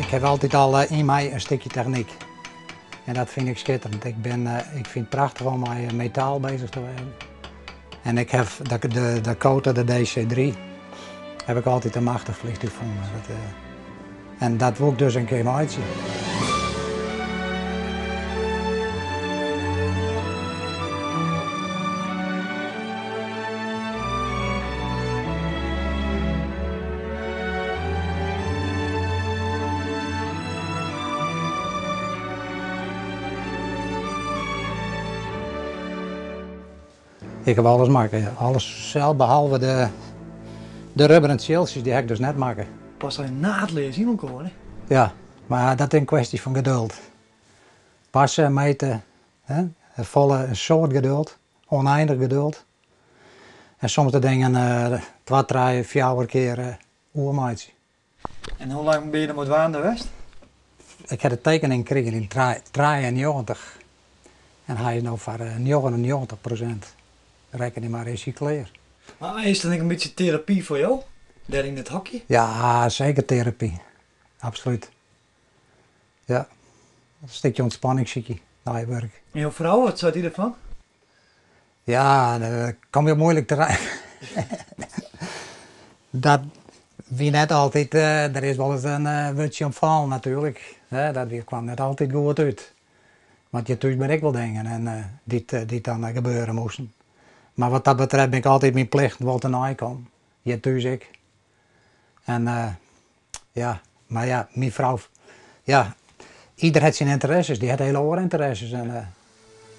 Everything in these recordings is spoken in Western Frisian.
Ik haw altyd al yn my in stikje technyk. En dat fyn ik skitterend. Ik, bin, ik fyn it prachtich om mei metaal bezich te wêzen. En ik haw de Dakota, de DC-3, haw ik altyd in machtich fleantúch fûn. Dat, en dat wol ik dus in kear meitsje. Ik haw alles makke, alles sels behalve de, de rubberen tsjiltsjes, dy ha ik dus net makke. Past hy naadleas yn elkoar, hè? Ja, mar dat is in kwestje fan geduld. Passe, mjitte, hè? Folle in soad geduld, ûneinich geduld. En soms de dingen twa, trije, fjouwer kear oermeitsje. En hoe lang bin je der mei dwaande west? Ik ha de tekening krigen yn 93 en hy is no foar 99%, rekkenje mar, is hy klear. Mar is it dan ek in bytsje terapy foar jo, dêr yn it hokje? Ja, seker terapy. Absolút. Ja, in stikje ûntspanning sykje nei je wurk. En jo frou, wat seit dy derfan? Ja, dêr komme je moeilik terrein. Dat wie net altyd, der is wolris in wurdsje om fallen natuerlik. Dat kwam net altyd goed út. Want hjir thús binne ek wol dingen en dy't dan gebeure moasten. Mar wat dat betreft bin ik altyd myn plichten wol tenei kommen. Hjir thús ek. En ja, mar ja, myn frou, ja, ieder hat syn ynteresses, dy hat hiele oare ynteresses. En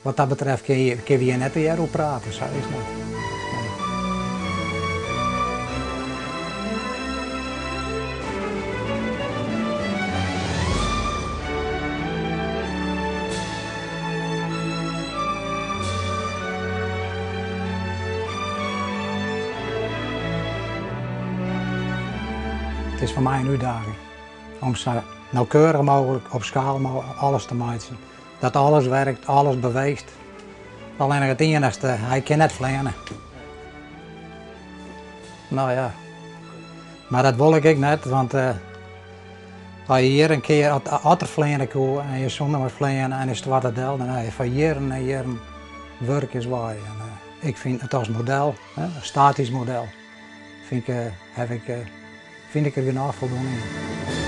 wat dat betreft kinne we hjir net tegearre oer prate, sa is it net. Nee. It is foar my in útdaging om sa nauwkeurich mooglik op skaal alles te meitsjen. Dat alles werkt, alles beweecht. Allinnich it iennichste, hy kin net fleane. No ja, mar dat wol ik ek net, want as je hjir in kear, as er fleane koe en je soene mar fleane en hy stoartet del, dan ha je foar jierren en jierren wurk is wei. En ik fyn it as model, in statysk model, fyn ik, haw ik, fyn ik der genôch foldoening yn.